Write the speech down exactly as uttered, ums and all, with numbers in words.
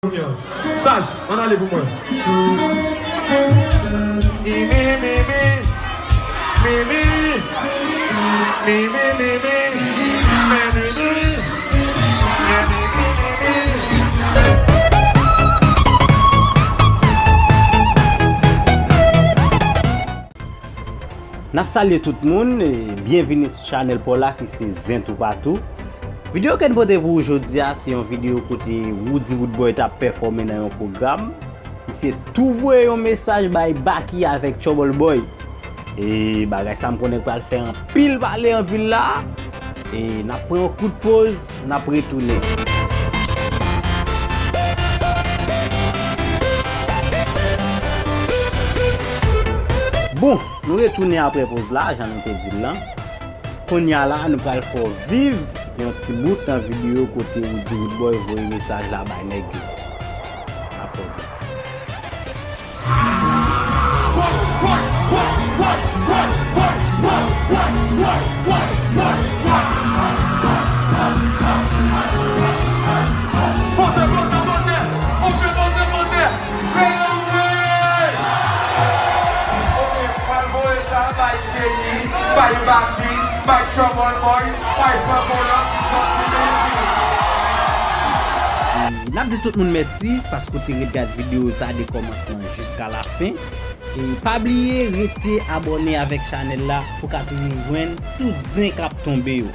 Saj, ann ale pou mwen. Mimi, mimi, mimi, mimi, mimi, mimi, mimi, mimi. N ap salye tout moun, e byenvini sou chanèl pa w la ki se Zen Toupatou. Videyo ke n pote pou ou jodi a, se yon videyo kote Roody Roodboy t ap pèfòme nan yon pwogram. Misye tou voye yon mesaj bay Baky avèk Trouble Boy. E bagay sa m konnen pral fè anpil pale anpil la. E n ap pran yon kout poz, n ap retounen. Bon, nou retounen apre poz la, jan nou te di l lan. Kounye a la, nou pral fè w viv yon ti bout nan videyo kote Roody Roodboy voye mesaj la bay nèg yo. Apre. Poze, poze, poze! Poze, poze, poze! Fè anmwe! Ok, pral voye sa bay Kenny, bay Baky, bay Trouble Boy, bay Franco Love, sòti mezi. N ap di tout moun mèsi paske w te ret gad videyo sa de kòmansman jiska lafen. E pa bliye rete abòne avèk chanèl la pou w ka toujou jwenn tout zen k ap tonbe yo.